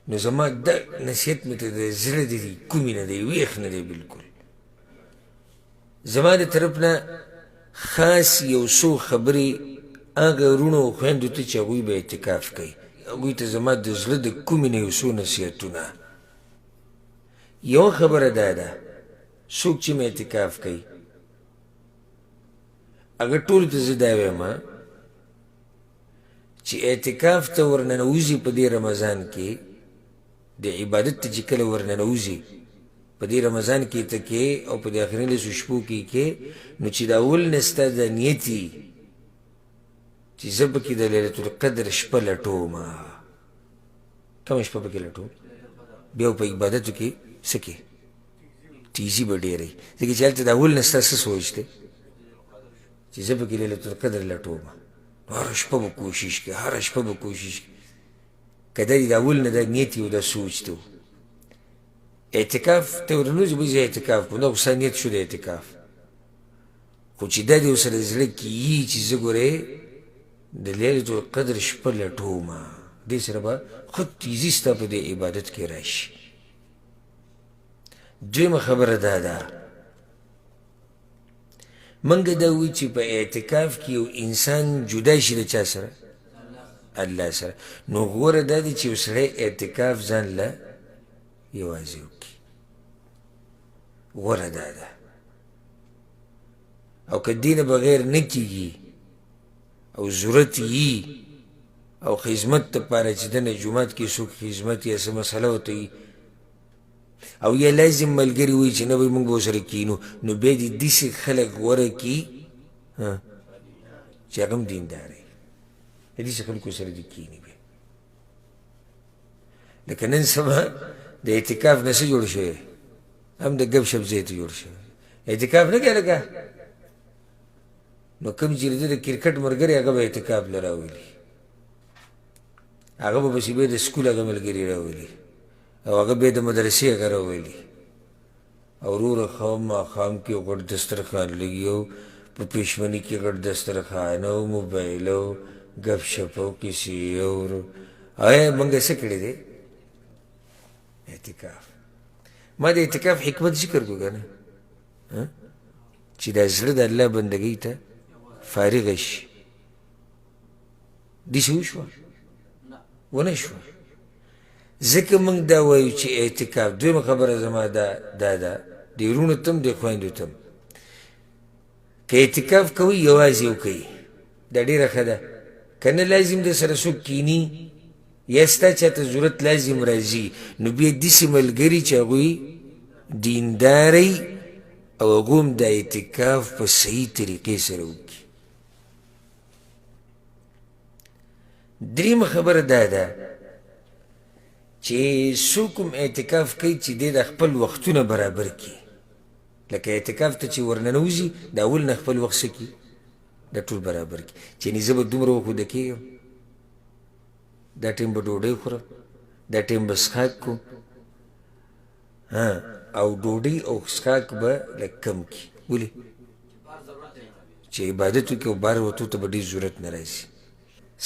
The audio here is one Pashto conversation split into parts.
نو زما دا نصیحت مې ته د زړه د دې کومې نه دی، ویښ نه دی بالکل. زما د طرف نه خاص یو څو خبرې هغه وروڼو او خویندو ته چې هغوی به اعتکاف کوي، هغوی ته زما د زړه د کومې نه یو څو نصیحتونه. یوه خبره دا ده، څوک چې مې اعتکاف کوي هغه ټولو ته زه دا وایم چې اعتکاف ته ورننوځي په دې رمضان کې، د عبادت ته چې کله ورننوځي په دې رمضان کې ته کې او په دې اخري لسو شپو کې کې، نو چې د اول نه ستا دا نیت وي چې زه پکې د لیلة القدر شپه لټوم. کومه شپه پکې لټوم؟ بیا په عبادتو کې څه کې تیزي به ډېره وي، ځکه چې هلته د اول نه ستا څه سوچ دی چې زه پکې لیلة القدر لټوم. هره شپه به کوشش کوي، هره شپه به کوشش کوي. که دا د اول نه دا نیت یو دا سوچ دی، اعتکاف ته ورنوځي به زه اعتکاف کوم، دا خو ستا نیت شو د اعتکاف، خو چې دا دې ورسره زړه کې یي چې زه ګورې د لیلة القدر شپه لټوم، دې سره به ښه تیزي ستا په دې عبادت کې راشي. دویمه خبره دا ده، منګه دا وایو چې په اعتکاف کې یو انسان جدا شي د چا سره؟ الله سره. نو غوره دا دی چې یو سړی اعتکاف ځان له یوازې وکړي، غوره دا ده. او که دې نه بغیر نه کېږي او ضرورت یي او خدمت دپاره چې دنه جومات کې څوک خدمت یا څه مسله ورته وي، او یا لازم ملګري وایي چې نه وایي موږ به ورسره کینو، نو بیا دې داسې خلک غوره کړي چې هغه هم دیندار وي، د داسې خلکو سره دې کیني. بیا لکه نن سبا د اعتکاف نه څه جوړ شوی، هم د ګپ شپ ځای ته جوړ شوی، اعتکاف نه کوي. لکه نو کوم چې د کرکټ ملګری هغه به اعتکاف له راولي، هغه به پسې بیا د سکول هغه ملګري راولي، او هغه بیا د مدرسې هغه راولي. او وروره ښه ماښام کې غټ دسترخوان لګي، او په پېشمني کې غټ دسترخوان او موبایل او ګپ شپ او کیسې او موږ څه کړی دی؟ اعتکاف. ما د اعتکاف حکمت ذکر کړو که نه، چې دا زړه د الله بندګۍ ته فارغه شي. داسې وشوه؟ ونه شوه. ځکه موږ دا وایو چې اعتکاف. دویمه خبره زما دا دا ده، د وروڼو ته هم د خویندو ته هم، که اعتکاف کوئ یوازې وکړئ، دا ډېره ښه ده. که نه لازم د سره څوک کیني یا ستا چاته ضرورت لازم راځي، نو بیا داسې ملګري چې هغوی دینداری او هغوی هم د اعتکاف په صحیح طریقې سره وکړي. دریمه خبره دا ده چې څوک هم اعتکاف کوي چې دی د خپل وختونه برابر کړي، لکه اعتکاف ته چې ورننوځي د اول نه خپل وخت څه کړي، دا ټول برابر کړي، چې یعنې زه به دومره وخت ویده کېږم، دا ټایم به ډوډۍ خورم، دا ټایم به څښاک کوم، او ډوډۍ او څښاک به لږ کم کړي. ولې؟ چې عبادت وکړي او بهر وتو ته به ډېر ضرورت نه راځي.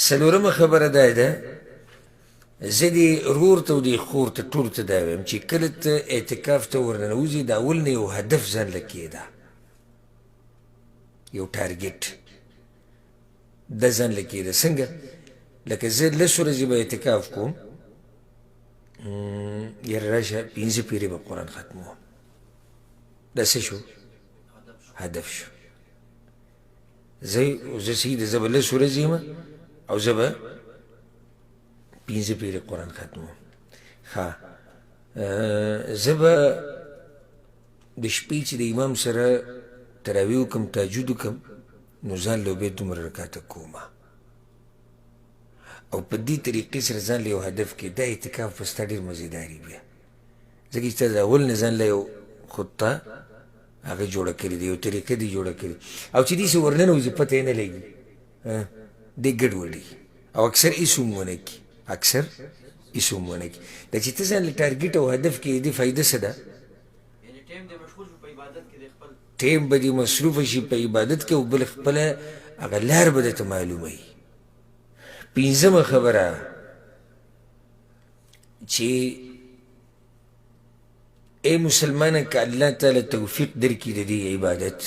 څلورمه خبره دا ده، زه دې ورور ته او دې خور ته ټولو ته دا وایم چې کله ته اعتکاف ته ورننوځې، د اول نه یو هدف ځان له کېږده، یو ټارګټ دا ځان له کېږده. څنګه؟ لکه زه لس ورځې به اعتکاف کوم، یاره راشه پنځه پیرې به قرآن ختموم، دا څه شو؟ هدف شو. زه صحیح ده، زه به لس ورځې یم او زه به پنځه پیرې قرآن ختموم. ښه، زه به د شپې چې د امام سره تراویح وکړم، تهجد وکړم، نو ځان له بیا دومره رکاته کوم، او په دې طریقې سره ځان له یو هدف کې. دا اعتکاف به ستا ډېر مزېدار وي بیا، ځکه چې تا د اول نه ځان له یو خطه هغه جوړه کړې ده، یو طریقه دې جوړه کړې، او چې داسې ورننوځي پته یې نه لګي، دې ګډوډي، او اکثر هېڅ هم ونه کړي، اکثر هېڅ هم ونه کړي. دا چې ته ځان له ټارګټ او هدف کې، دې فایده څه ده؟ ټایم به دې مصروف شي په عبادت کې، او بل خپله هغه لار به درته معلومه وي. پنځمه خبره، چې ای مسلمانه، که الله تعالی توفیق درکړي د دې عبادت،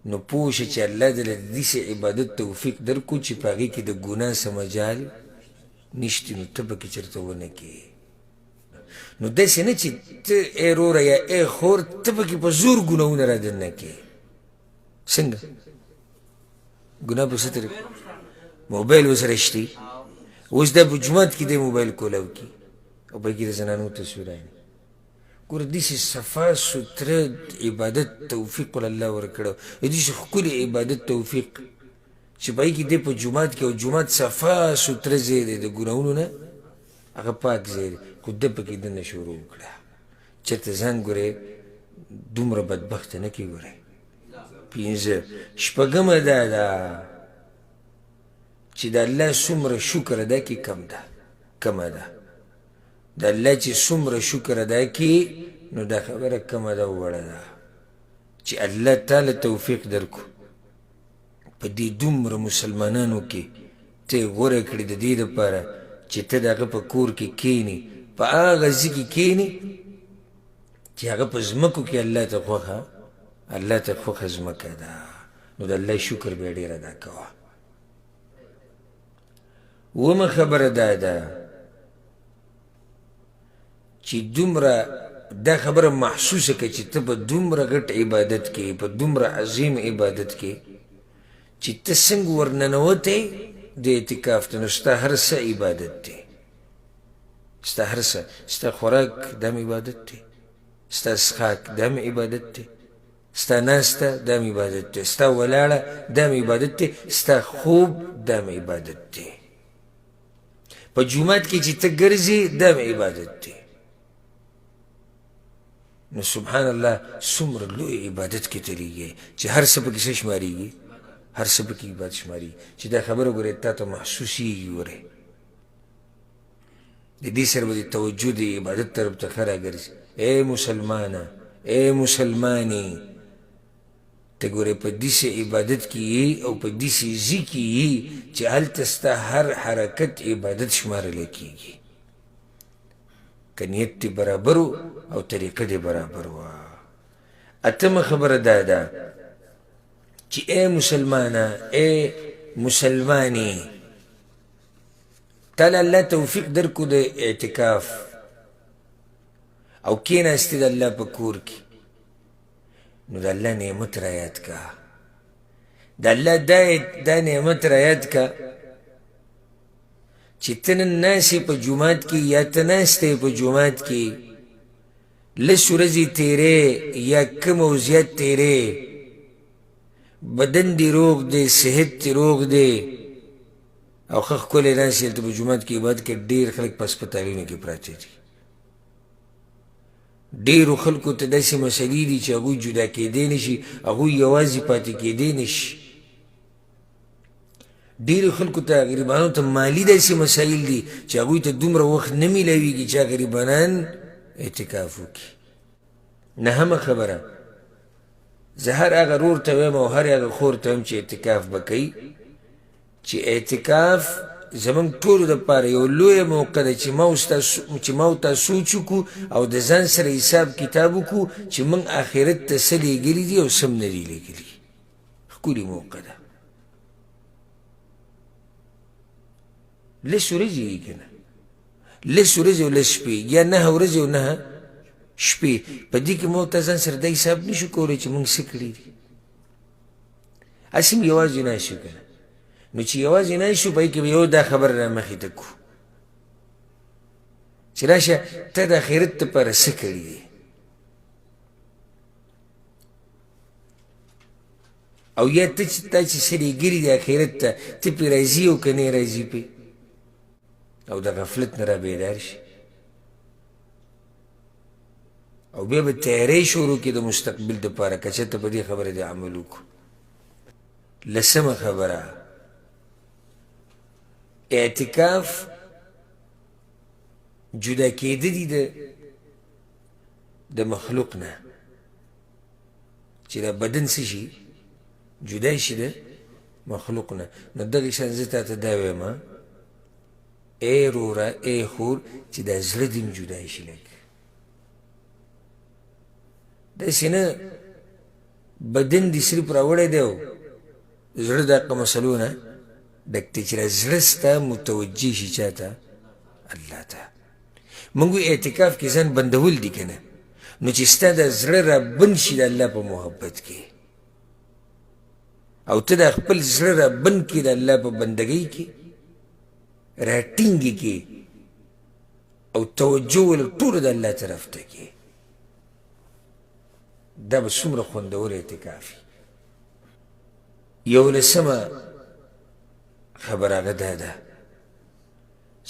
نو پوه شه چې الله دې له داسې عبادت توفیق درکړو چې په هغې کې د ګناه څه مجال نشته، نو ته پکې چېرته ونه کړې. نو داسې نه چې ته ای وروره یا ای خور ته پکې په زور ګناهونه را دننه کړې. څنګه ګناه په څه طریقه؟ موبایل ورسره شته، اوس دا په جومات کې دی موبایل کولاو کي او پکې د زنانو تصویرانې. ګوره داسې صفا سوتره عبادت توفیق ول الله ورکړی، داسې ښکلي عبادت توفیق چې په هغې کې دی په جومات کې، او جومات صفا سوتره ځای دی، د ګناهونو نه هغه پاک ځای دی، خو ده پکې دننه شروع وکړه. چېرته ځان ګورې دومره بدبخته نه کړي. ګورې پنځه شپږمه دا ده چې د الله څومره شکر ادا کړي کم ده، کمه ده. د الله چې څومره شکر ادا کړي نو دا خبره کمه ده او وړه ده چې الله تعالی توفیق درکړو په دې دومره مسلمانانو کې ته یې غوره کړې د دې دپاره چې ته د هغه په کور کې کښېنې، په هغه ځای کې کښېنې چې هغه په ځمکو کې الله ته خوښه، الله ته خوښه ځمکه ده، نو د الله شکر بیا ډېر ادا کوه. اوومه خبره دا ده چې دومره دا خبره محسوسه کړه چې ته په دومره غټ عبادت کې، په دومره عظیم عبادت کې چې ته څنګه ورننوتی د اعتکاف ته، نو ستا هر څه عبادت دی، ستا هر څه، ستا خوراک دا هم عبادت دی، ستا څښاک دا هم عبادت دی، ستا ناسته دا هم عبادت دی، ستا ولاړه دا هم عبادت دی، ستا خوب دا هم عبادت دی، په جومات کې چې ته ګرځې دا هم عبادت دی. نو سبحان الله څومره لوی عبادت کې ته لېږې چې هر څه پکې څه شمارېږي، هر څه پکې عبادت شمارېږي. چې دا خبره ګورې تا ته محسوسېږي، ګورې د دې سره به د توجه د عبادت طرف ته ښه راګرځي. ای مسلمانه، ای مسلمانې، ته ګورې په داسې عبادت کې یې او په داسې ځای کې یې چې هلته ستا هر حرکت عبادت شمارل کېږي، که نیت دې برابر او طریقه دې برابر وه. اتمه خبره دا ده چې ای مسلمانه، ای مسلمانې، تاله الله توفیق درکړو د اعتکاف او کېناستې د الله په کور کې، نو د الله نعمت را یاد کا، د الله دا نعمت را یاد کا چې ته نن ناست یې په جومات کې یا ته ناسته یې په جومات کې، لس ورځې تېرې یا کم او زیات تېرې، بدن دې روغ دی، صحت دې روغ دی او ښه ښکلی ناست یې هلته په جومات کې عبادت کوې. ډېر خلک په هسپتالونو کې پراته دي، ډېرو خلکو ته داسې مسلې دي چې هغوی جدا کېدی نه شي، هغوی یوازې پاتې کېدی نه شي. ډېرو خلکو ته غریبانو ته مالي داسې مسایل دي چې هغوی ته دومره وخت نه میلاویږي چې غریبانان اعتکاف وکړي. نهمه خبره، زه هر هغه ورور ته وایم او هر هغه خور ته وایم چې اعتکاف به کوي، چې اعتکاف زمونږ ټولو دپاره یو لویه موقع ده چې ما او تا سوچ وکړو او د ځان سره حساب کتاب وکړو چې موږ آخرت ته څه لېږلي دي او څه هم نه دي لېږلي. ښکلې موقع ده. لس ورځې دي که نه، لس ورځې او لس شپې یا نهه ورځې او نهه شپې، په دې کې موږ ته ځان سره دا حساب نه شو کولی چې موږ څه کړي دي. هسې هم یوازې ناست یو که نه، نو چې یوازې ناست یو په هغې کې به یو دا خبره را مخې ته کړو چې راشه ته د آخرت لپاره څه کړي دي، او یا ته چې تا چې څه لېږلي دي آخرت ته، ته پرې راضي او که نه راضي پرې، او د غفلت نه را بیدار شي او بیا به تیاری شروع کړي د مستقبل دپاره که چېرته په دې خبره دې عمل وکړو. لسمه خبره، اعتکاف جدا کېده دي د مخلوق نه، چې دا بدن څه شي جدا شي د مخلوق نه. نو دغه شان زه تا ته دا وایم ای روره ای خور چې دا زړه دې هم جدا شي لږ، داسې نه بدن دې صرف راوړی دی او زړه د هغه مسلو نه ډک دی، چې دا زړه ستا متوجه شي چا ته؟ الله ته. موږ اعتکاف کې ځان بندول دي که نه، نو چې ستا دا زړه را بند شي د الله په محبت کې، او ته دا خپل زړه را بند کړې د الله په بندګۍ کې راټینګې کې، او توجه ول ټوله د الله طرف ته کې، دا به څومره خوندور اعتکاف وي. یولسمه خبره هغه دا ده،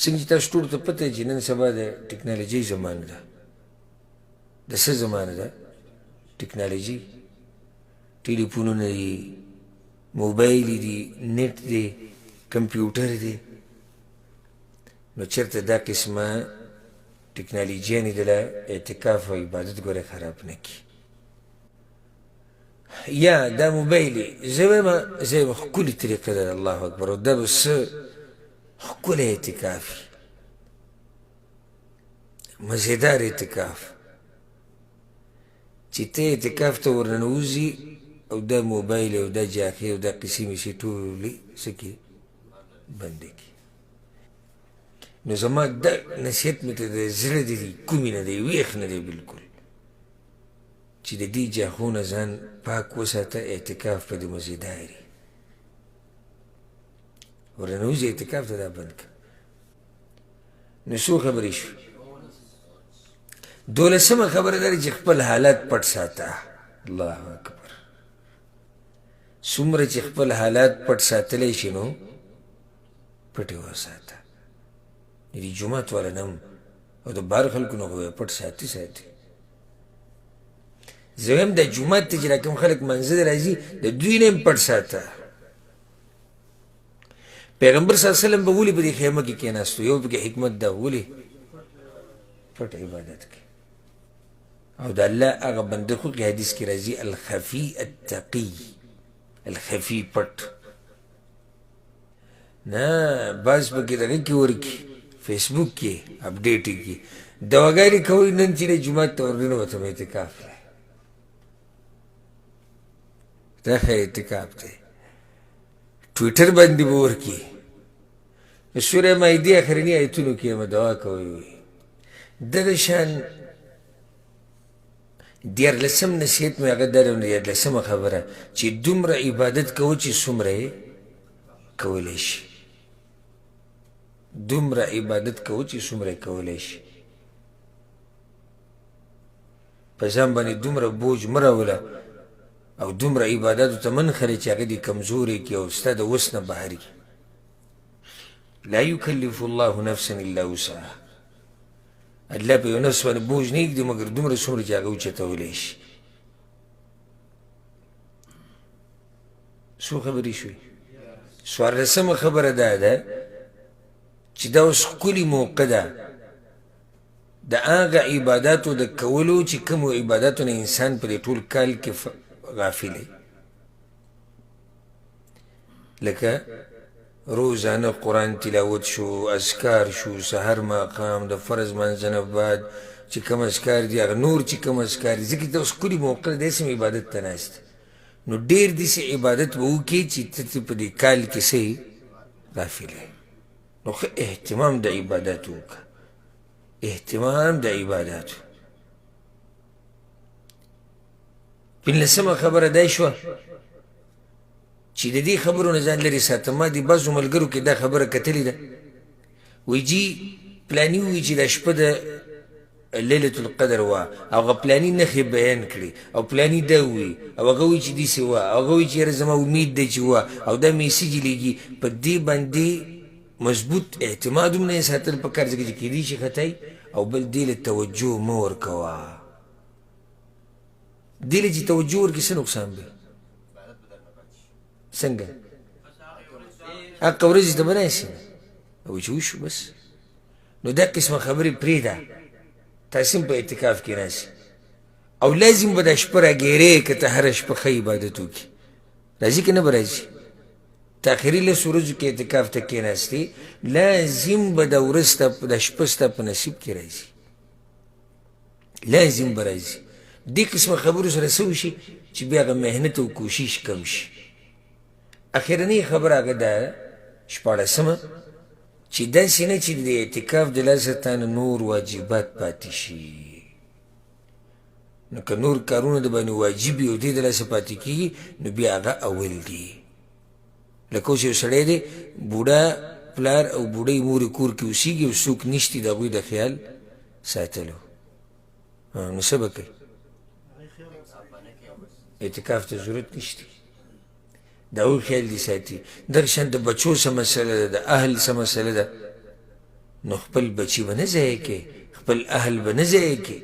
څنګه چې تاسو ټولو ته پته چې نن سبا د ټکنالوژۍ زمانه ده. د څه زمانه ده؟ ټکنالوژي، ټلیفونونه دي، موبایل دي، نت دی، کمپیوټر دی. نو چېرته دا قسمه ټکنالوژیانې دله اعتکاف او عبادت ګوره خراب نه کړي. یا دا موبایل زه وایم، زه یوه ښکلې طریقه ده، الله اکبر، او دا به څه ښکلی اعتکاف وي، مزیدار اعتکاف، چې ته اعتکاف ته ورننوځي او دا موبایل او دا جاخې او دا قصې مشې ټولې څه کړي؟ بندې کړي. نو زما دا نصیحت مې ته د زړه د دې کومې نه دی، ویښ نه دی بلکل، چې د دې جاخو نه ځان پاک وساته. اعتکاف په دې مزیداري ورننوځي، اعتکاف ته دا بند کړه. نو څو خبرې شوې؟ دولسمه خبره دا ده چې خپل حالات پټ ساته. الله اکبر، څومره چې خپل حالات پټ ساتلی شي نو پټ یې وساته. د دې جومات والا نه هم او د بهر خلکو نه خو یې پټ ساتي ساتي. زه وایم د جومات ته چې دا کوم خلک منځه راځي د دوی نه هم پټ ساته. پیغمبر صلی الله علیه وسلم به ولې په دې خیمه کې کېناستو؟ یو پکې حکمت دا، ولې پټ عبادت کوي. او د الله هغه بنده خو کې حدیث کې راځي الخفي التقي، الخفي پټ نه، بعض پکې دغه کې ورکي، فیسبوک کې اپډیټ کړي، دواګانې کوي. نن چې د جومات ته ورننوتم اعتکاف دی، دا ښه اعتکاف دی. ټویټر باندې به ورکي، سورة مائدې اخرني آیتونو کې به دعا کوي. دغه شان دیارلسم نصیحت مې هغه دا دی، دیارلسمه خبره چې دومره عبادت کوه چې څومره یې کولی شي، دومره عبادت کوه چې څومره یې کولی شي. په ځان باندې دومره بوج مه راوله او دومره عباداتو ته مه نښلې چې هغه دې کمزوری کړي او ستا د وس نه بهر کړي. لا یکلف الله نفسا الا وسعها، الله په یو نفس باندې بوج نه ږدي مګر دومره څومره چې هغه اوچتولی شي. څو خبرې شوې؟ څوارلسمه خبره دا ده چې دا اوس ښکلې موقع ده د هغه عباداتو د کولو چې کومو عباداتو نه انسان په دې ټول کال کې غافل دی، لکه روزانه قرآن تلاوت شو، اذکار شو، سحر ماښام د فرض لمانځه نه بعد چې کوم اذکار دي، هغه نور چې کوم اذکار دي، ځکه دا اوس ښکلې موقع ده، داسې هم عبادت ته ناست دی. نو ډېر داسې عبادت به وکړي چې ته په دې کال کې څه غافل یې. نو ښه اهتمام د عباداتو وکړه، اهتمام د عباداتو. پنځلسمه خبره دا شوه چې د دې خبرو نه ځان لرې ساته. ما د بعضو ملګرو کې دا خبره کتلې ده، وایي جي پلاني ووایي چې دا شپه د لیلة القدر وه، او هغه پلاني نښې بیان کړې، او پلاني دا ووایي، او هغه وایي چې داسې وه، او هغه وایي چې یاره زما امید دی چې وه، او دا میسج لېږي. په دې باندې مضبوط اعتماد هم نه ساتل پکار، ځکه چې کېدای شي خطا وي. او بل دې له توجه مه ورکوه، دې له چې توجه ورکړي څه نقصان دی؟ څنګه هغه ورځې ته به نه شي او چې وشو بس. نو دا قسمه خبرې پرېږده، تاسې هم په اعتکاف کې راسي او لازم به دا شپه راګېرې که ته هره شپه ښه عبادت وکړي. راځي که نه به راځي؟ ته اخري لسو ورځو کې اعتکاف ته کېناستې، لازم به دا ورځ ستا، دا شپه ستا په نصیب کې راځي، لازم به راځي. دې قسمه خبرو سره څه وشي چې بیا هغه محنت او کوشش کم شي. اخرنۍ خبره هغه ده شپاړسمه، چې داسې نه چې د اعتکاف د لاسه تا نه نور واجبات پاتې شي. نو که نور کارونه د باندې واجب وي او دې د لاسه پاتې کېږي، نو بیا هغه اول دي. لکه اوس یو سړی دی، بوډا پلار او بوډۍ مور یې کور کې اوسېږي او څوک نشتي د هغوی د خیال ساتلو، نو څه به کوي؟ اعتکاف ته ضرورت نشته، د هغوی خیال دي ساتي. دغه شان د بچو څه مسله ده، د اهل څه مسله ده، نو خپل بچي به نه ضایع کوې، خپل اهل به نه ضایع کوې.